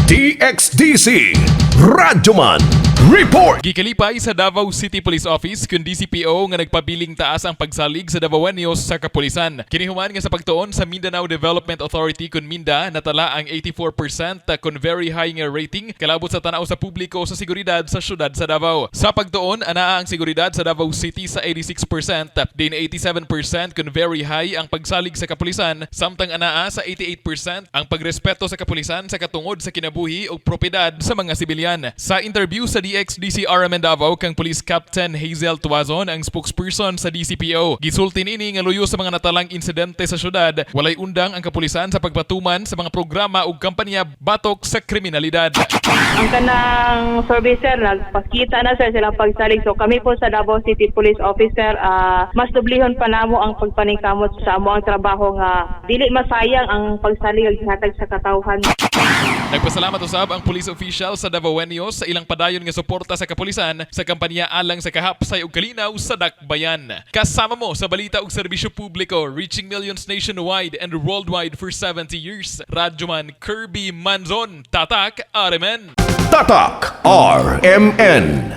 DXDC Radyoman Report. Gikalipay sa Davao City Police Office kun DCPO nga nagpabiling taas ang pagsalig sa Davaoeños sa kapulisan. Kini human nga sa pagtuon sa Mindanao Development Authority kun MinDA, natala ang 84% kun very high nga rating kalabot sa tanaw sa publiko sa seguridad sa syudad sa Davao. Sa pagtuon, anaa ang seguridad sa Davao City sa 86%, din 87% kun very high ang pagsalig sa kapulisan, samtang anaa sa 88% ang pagrespeto sa kapulisan sa katungod sa kinabuhi ug propiedad sa mga sibilyan. Sa interview sa DXDC RMN Davao kang Police Captain Hazel Tuazon, ang spokesperson sa DCPO, gisulti niini nga luyo sa mga natalang insidente sa syudad, walay undang ang kapulisan sa pagpatuman sa mga programa ug kampanya batok sa kriminalidad. Ang kanang survey, sir, nagpakita na, sir, silang pagsalig. So kami po sa Davao City Police Officer, mas dublihon pa namo ang pagpaningkamot sa amo ang trabaho nga dili masayang ang pagsalig ug gihatag sa katawhan. Nagpasalamat usab ang police official sa Davaoeños sa ilang padayon nga suporta sa kapulisan sa kampanya alang sa kahapsay ug kalinaw sa dakbayan. Kasama mo sa balita ug serbisyo publiko, reaching millions nationwide and worldwide for 70 years. Radyoman Kirby Manzon, Tatak RMN. Tatak RMN.